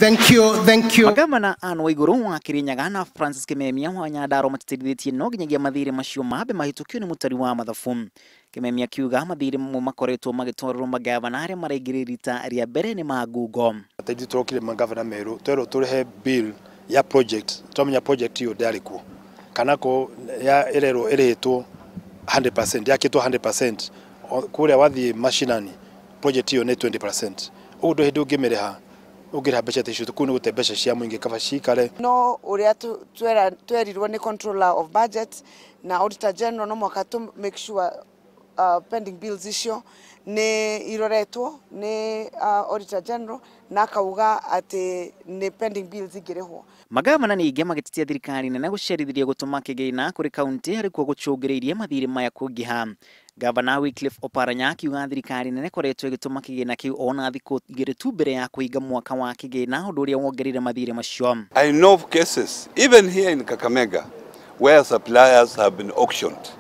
Thank you, thank you. Magavana Anne Waiguru wa Kirinyaga na Francis Kimemia wa Nyandarua matĩtĩrithĩtie no nginyagia mathirĩ macio mambe mahĩtũkio nĩ mũtari wa mathabu. Kimemia akiuga mathirĩ mamwe makoretwo magĩtwarĩrwo magavana arĩa maraingĩrĩra rita rĩa mbere nĩ ma ngungo. Ithuĩ tũrokire magavana merũ twerwo tũrĩhe bill ya project, twamenya project ĩyo ndĩarĩ kuo kana ko ya ĩrerwo ĩrĩhĩtwo 100%, yakĩtwo 100%, kũrĩa wathiĩ mashinani project ĩyo nĩ 20%, ũguo ndũrĩ hĩndĩ ũngĩmĩrĩha ũngĩrĩha mbeca ta icio kũu nĩ gũte mbeca cia mũingĩ kaba cikare. No ũrĩa twerirwo nĩ controller of budget na auditor general no mũhaka tũ make sure pending bills icio nĩ iroretwo nĩ auditor general na akauga atĩ nĩ pending bills ingĩrĩhwo. Magavana ningĩ magĩtetia thirikari nene gũcerithĩria gũtũma kĩgĩna kũrĩ kaunti harĩ kuo gũcũngĩrĩirie mathirĩ maya kũingĩha. Gavana Wycliffe Oparanya akiuga thirikari nene ĩkoretwo ĩgĩtũma kĩgĩna kĩu ona thikũ igĩrĩ tu mbere ya kũhinga mwaka wa kĩgĩna, ũndũ ũrĩa wongereire mathirĩ macio. I know of cases even here in Kakamega where suppliers have been auctioned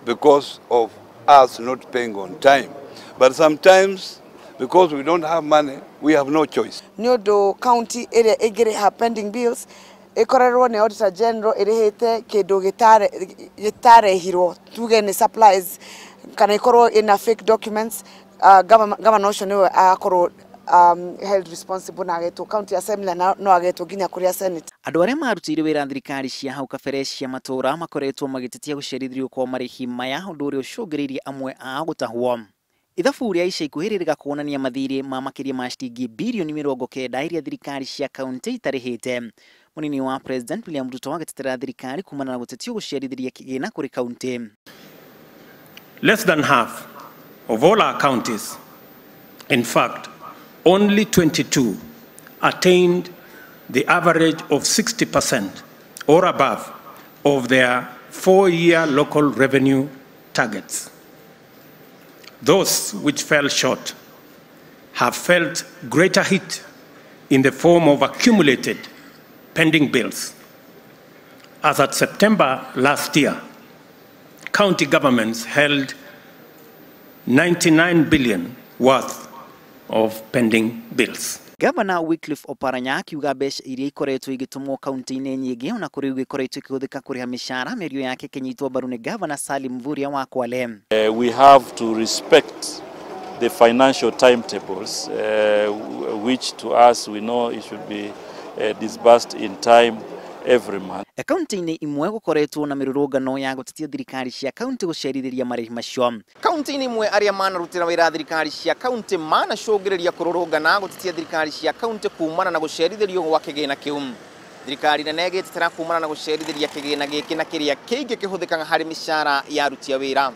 because of us not paying on time. But sometimes because we don't have money, we have no choice. Nĩ ũndũ county ĩrĩa ĩngĩrĩha pending bills ĩkorerwo nĩ auditor general ĩrĩhĩte kĩndũ gĩtarehirwo, tuge nĩ supplies kana ĩkorwo ĩna fake documents, governor ũcio nĩwe agakorwo held responsible na agetwo county assembly na no agetwo nginya kũrĩa senate. Andũ arĩa marutĩire wĩra thirikari cia hau kabere cia matũũra makoretwo magĩtetia gũcerithĩrio kwa marĩhi maya, ũndũ ũrĩa ũcũngĩrĩirie amwe ao gũtahwo. Ithabu rĩa ica ikuhĩ rĩrĩga kuonania mathirĩ ma makĩria ma ciringi birioni 90 iria thirikari cia kaunti itarĩhĩte. Mũnini wa President William Ruto agĩtetera thirikari kumana na gũtetio gũcerithĩria kĩgĩna kũrĩ kaunti. Less than half of all our counties, in fact, only 22 attained the average of 60% or above of their 4-year local revenue targets. Those which fell short have felt greater heat in the form of accumulated pending bills. As at September last year, county governments held 99 billion worth of pending bills. Gavana Wycliffe Oparanya akiuga mbeca iria ikoretwo igĩtũmwo kaunti-inĩ nyingĩ ona kũrĩ ũguo ikoretwo ikĩhũthĩka kũrĩha mĩcara, mĩario yake ĩkĩnyitwo mbaru nĩ Gavana Salim Mvurya wa Kwale. We have to respect the financial timetables, which to us we know it should be disbursed in time every month. Kaunti-inĩ imwe gũkoretwo na mĩrũrũngano ya gũtetia thirikari cia kaunti gũcerithĩria marĩhi macio. Kaunti-inĩ imwe arĩa manarutĩra wĩra thirikari cia kaunti manacũngĩrĩria kũrũrũngana gũtetia thirikari cia kaunti kumana na gũcerithĩrio gwa kĩgĩna kĩu. Thirikari nene ĩgĩtetera kumana na gũcerithĩria kĩgĩna gĩkĩ na kĩrĩa kĩingĩ kĩhũthĩkaga harĩ mĩcara ya aruti a wĩra.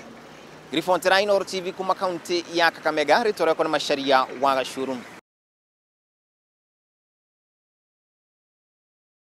Griffon Inooro TV kuma kaunti ya Kakamega, rĩtwa rĩakwa nĩ Macharia wa Gacuru.